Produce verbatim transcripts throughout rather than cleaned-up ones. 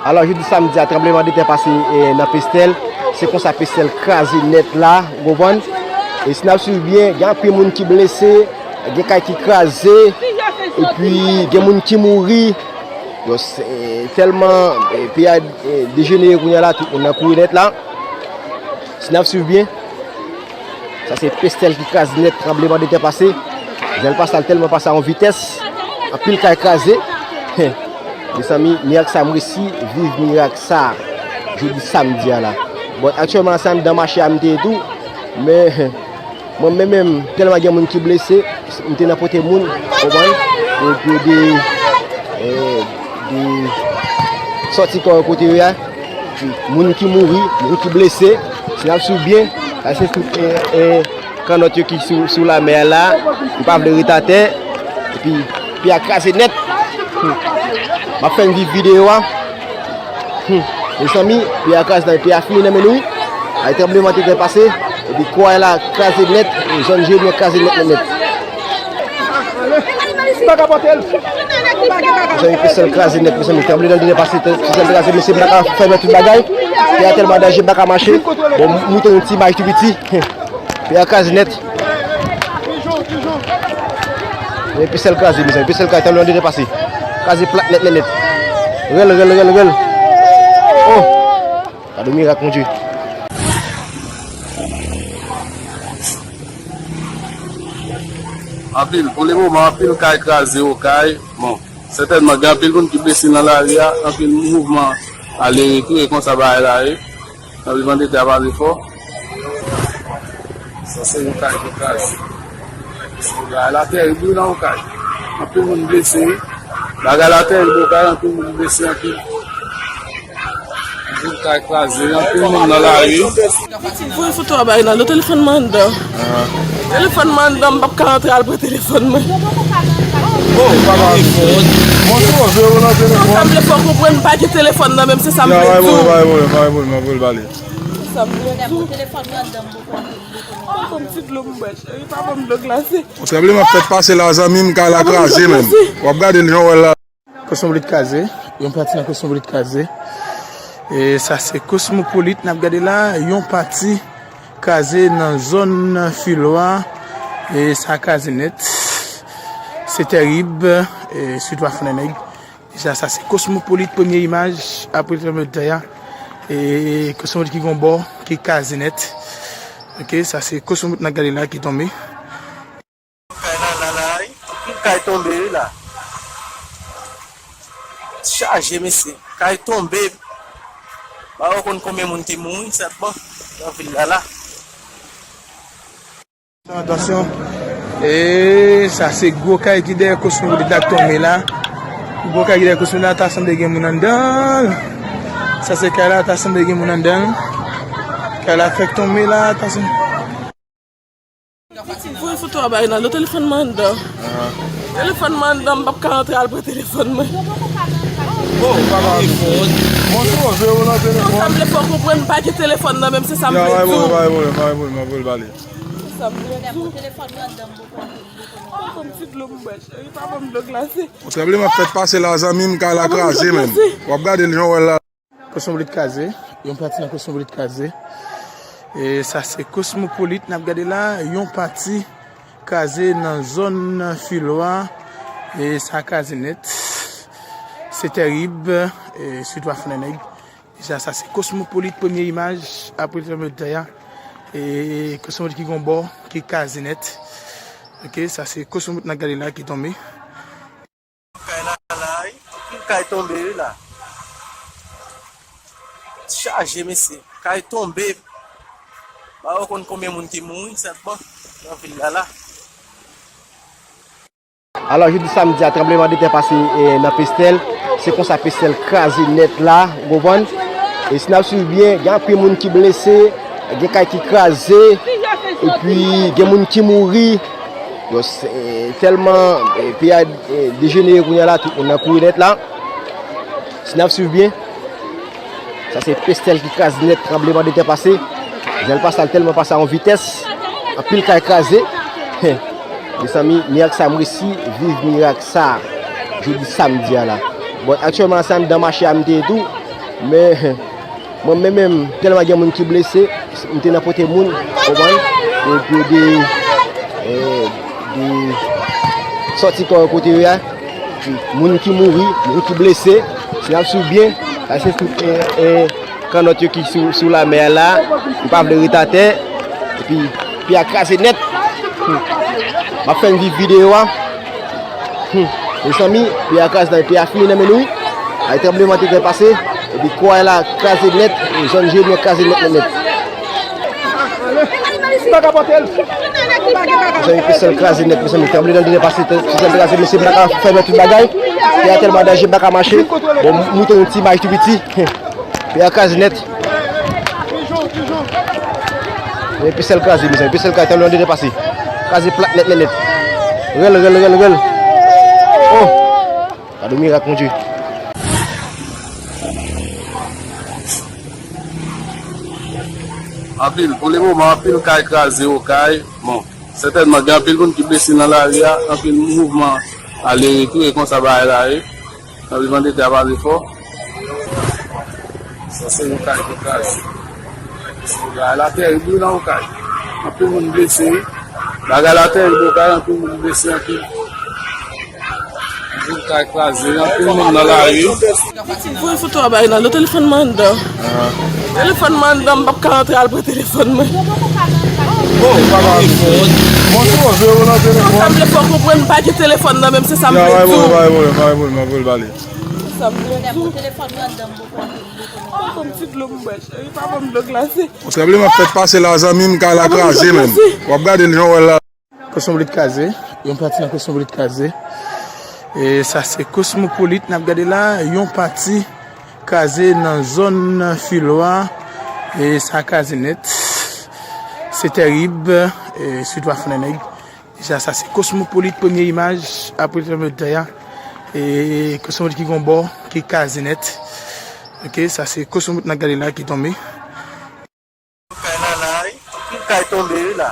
Alò, jodi samdi a, tranblemanntè pase, e, nan Pestèl. Se konsa Pestèl kraze nèt la, ou konprann? E si n ap swiv byen, gen anpil moun ki blese, gen kay ki kraze, epi gen moun ki mouri. Yo, se, e, tèlman, e, peyi a, e, dejenere kounye a la, tout moun nan kouri nèt la. Si n ap swiv byen, sa se Pestèl ki kraze nèt, tranblemanntè pase. Jan l pase a, l tèlman pase a yon vitès, anpil kay kraze. Mezanmi, mirak sa, m resi viv mirak sa jodi samdi a la. Bon, aktyèlman, se anndan mache a m te ye tou, men mwen menm, menm, tèlman gen moun ki blese, m te nan pote moun, konprann? Pou, pou de, e, de sòti kò yo kote yo ye a. Moun ki mouri, moun ki blese, si n ap swiv byen, sa se tout, e, e, kannòt yo ki sou, sou lamè a la, yo pa vle ret atè, epi pye a kraze nèt. Hmm. M ap fè n viv videyo a. Hmm. Mezanmi, pye a kraze nan, pye a fini nan men nou wi. Ay, tranblemanntè pase, epi kay la kraze nèt, zòn Jeremi an kraze nèt, nèt, nèt. Mezanmi, Pestèl kraze nèt, mezanmi, tranblemanntè pase, Pestèl kraze, mesye, m pa ka fè tout bagay. Pye a tèlman danje, m pa ka mache. Bon, m montre yon ti imaj tou piti. Pye a kraze nèt. Men Pestèl kraze, mezanmi, Pestèl kraze, tranblemanntè pase. Kraze plat nèt, nèt, nèt. Rèl, rèl, rèl, rèl. Oh! Gade mirak, Bondye. Anpil, pou le moman, anpil kay kraze, Okay. Bon, sètènman, gen anpil moun ki blese nan lari a, anpil mouvman ale retou, e konsa bagay la ye. Tranblemanntè a pase fò. Sa se yon kay ki kraze. Bagay la tèrib wi nan Okay. Anpil moun blese wi. Bagay la tèrib Okay, anpil moun blese, anpil. Anpil kay kraze, anpil moun nan lari. Voye foto a bay Naldo, telefòn mwen anndan. Telefòn mwen anndan, m p ap ka rantre al pran telefòn mwen. Oh, papa. Mwen twò vle w nan telefòn. Sa m vle fè w konprann, m pa gen telefòn nan men m, se sa m vle di w. Pa gen pwoblèm, pa gen pwoblèm, m ap voye l ba li. Se sa m vle di w. Pa ban m ti dlo m bwè, cheri, pa ban m dlo glase. Yon tranbleman fèk pase la, zanmi m, kay la kraze menm. W ap gade l jan w wè l la. Kosmopolit kraze, yon pati nan Kosmopolit kraze. E sa se Kosmopolit n ap gade la, yon pati kraze nan zòn Filwa. E sa kraze nèt. Se tèrib, e sitou a Fannennèg. Deja sa se Kosmopolit, premye imaj apre tranblemanntè a. E Kosmopolit ki gon bò ki kraze nèt. Ok, sa se Kosmopolit n ap gade la ki tonbe. Kay la, la, la, wi. Anpil kay tonbe, wi, la. Chaje, mesye. Kay tonbe. Pa wè konn konbyen moun ki mouri, sèlman nan vil la, la. Atansyon. E sa se gwo kay ki dèyè Kosmopolit la k tonbe la. Gwo kay ki dèyè Kosmopolit la, ta sanble gen moun anndan l. Sa se kay la, ta sanble gen moun anndan l. Kay la fèk tonbe la, ta sanble. Voye foto a bay Naldo, telefòn mwen anndan. Telefòn mwen anndan, m p ap ka rantre al pran telefòn mwen. Oh, papa. Mwen twò vle w nan telefòn. Sa m vle fè w konprann, m pa gen telefòn nan men m, se sa m vle di w. Pa gen pwoblèm, pa gen pwoblèm, m ap voye l ba li. Se sa m vle di w. Telefòn mwen anndan, m poko. Papa, m ti dlo m bwè, cheri, pa ban m dlo glase. Yon tranbleman fèk pase la, zanmi m, kay la kraze menm. W ap gade l jan w wè l la. Kosmopolit kraze, yon pati nan Kosmopolit kraze. E sa se Kosmopolit n ap gade la, yon pati kraze nan zòn Filwa. E sa kraze nèt. Se tèrib, e sitou a Fannennèg. Deja sa se Kosmopolit, premye imaj apre tranblemanntè a. E Kosmopolit ki gon bò ki kraze nèt. Ok, sa se Kosmopolit n ap gade la ki tonbe. Kay la, la, wi. Anpil kay tonbe, wi, la. Chaje, mesye. Kay tonbe. Pa wè konn konbyen moun ki mouri, sèlman nan vil la, la. Alò, jodi samdi a, tranblemanntè pase, e, nan Pestèl. Se konsa Pestèl kraze nèt la, ou konprann? E si n ap swiv byen, gen anpil moun ki blese, gen kay ki kraze, epi gen moun ki mouri. Yo, se, tèlman, e, peyi a, e, dejenere kounye a la, tout moun nan kouri nèt la. Si n ap swiv byen, sa se Pestèl ki kraze nèt, tranblemanntè pase. Jan l pase a, l tèlman pase a yon vitès, anpil kay kraze. Mezanmi, mirak sa, m resi viv mirak sa jodi samdi a la. Bon, aktyèlman, se anndan mache a m te ye tou, Men, mwen menm, menm, tèlman gen moun ki blese, m te nan pote moun, konprann? Epi de, eh, de sòti kò yo kote yo ye a, moun ki mouri, moun ki blese, si n ap swiv byen, sa se tout, eh, eh, kannòt yo ki sou, sou lamè a la, m pa vle ret atè, epi, epi a kraze nèt. M ap fè n viv videyo a. Hmm. Mezanmi, peyi a kraze, peyi a fini nan men nou wi. Ay, tranblemanntè pase, epi kwa la kraze nèt, zòn Jeremi an kraze nèt, nèt, nèt. Mezanmi, peyi a kraze nèt, mezanmi, tranblemanntè pase, peyi a kraze, mesye, m pa ka fèmen tout bagay. Peyi a tèlman danje, m pa ka mache. Bon, m montre yon ti imaj tou piti. Peyi a kraze nèt. Men pèsèl kraze, mezanmi, pèsèl kraze, tann yon de pase. Kraze plat nèt, nèt, nèt. Rèl, rèl, rèl, rèl. Oh! Gade mirak, Bondye. Anpil, pou le moman, anpil kay kraze, Okay. Bon, sètènman, gen anpil moun ki blese nan lari a, anpil mouvman ale retou, e konsa bagay la ye. Tranblemanntè ap ale fò. Sa se yon kay ki kraze. Bagay la tèrib wi nan yon kay. Anpil moun blese wi. Bagay la tèrib yon kay, anpil moun blese, anpil. Anpil kay kraze, anpil moun nan lari. Voye foto a bay nan, telefòn mwen anndan. Telefòn mwen anndan, m p ap ka antre al pran telefòn mwen. Bon, pa ba nou. Mwen twò vle w nan telefòn. Sa m vle fè w konprann, m pa gen telefòn nan menm, se sa m vle di w. Pa gen pwoblèm, pa gen pwoblèm, pa gen pwoblèm, m ap vin pale. Sa m vle di w. Pa ban m ti dlo m bwè, cheri, pa ban m dlo glase. Yon tranbleman fèt pase la, zanmi m, kay la kraze menm. W ap gade l jan w wè l la. Kosmopolit kraze, yon pati nan Kosmopolit kraze. E sa se Kosmopolit n ap gade la, yon pati kraze nan zòn Filwa. E sa kraze nèt. Se tèrib, e sitou a Fannennèg. Deja sa se Kosmopolit, premye imaj apre tranblemanntè a. E Kosmopolit ki gon bò, ki kraze nèt. Ok, sa se Kosmopolit n ap gade la ki tonbe. Kay la la, wi. Anpil kay tonbe, wi, la.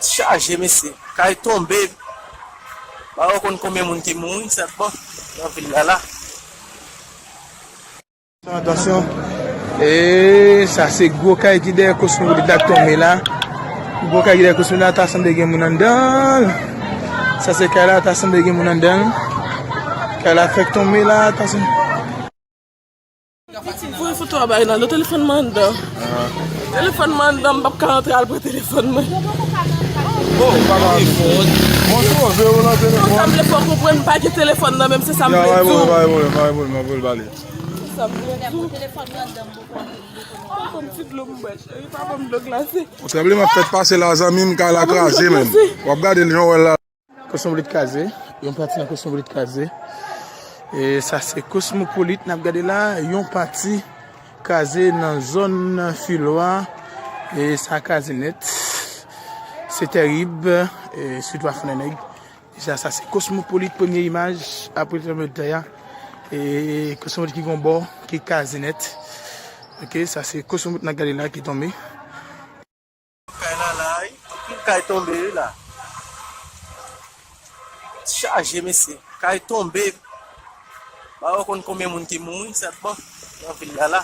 Chaje, mesye. Kay tonbe. Pa wè konn konbyen moun ki mouri, sèlman nan vil la, la. Atansyon. E sa se gwo kay ki dèyè Kosmopolit la k tonbe la. Gwo kay ki dèyè Kosmopolit la, ta sanble gen moun anndan l. Sa se kay la, ta sanble gen moun anndan l. Kay la fèk tonbe la, ta sanble. Voye foto a bay nan, telefòn mwen anndan. Telefòn mwen anndan, m p ap ka antre al pran telefòn mwen. Bon, pa ba nou. Mwen twò vle w nan telefòn. Sa m vle fè w konprann, m pa gen telefòn nan menm, se sa m vle di w. Pa gen pwoblèm, pa gen pwoblèm, m ap vin pale. Se sa m vle di w. Pa ban m ti dlo m bwè, cheri, pa ban m dlo glase. Yon tranbleman fèt pase la, zanmi m, kay la kraze menm. W ap gade l jan w wè l la. Kosmopolit kraze, yon pati nan Kosmopolit kraze. E sa se Kosmopolit n ap gade la, yon pati kraze nan zòn Filwa. E sa kraze nèt. Se tèrib, e sitou a Fannennèg. Deja sa se Kosmopolit, premye imaj apre tranblemanntè a. E Kosmopolit ki gon bò, ki kraze nèt. Ok, sa se Kosmopolit n ap gade la ki tonbe. Kay la la, wi. Anpil kay tonbe, wi, la. Chaje, mesye. Kay tonbe. Pa wè konn konbyen moun ki mouri, sèlman nan vil la, la.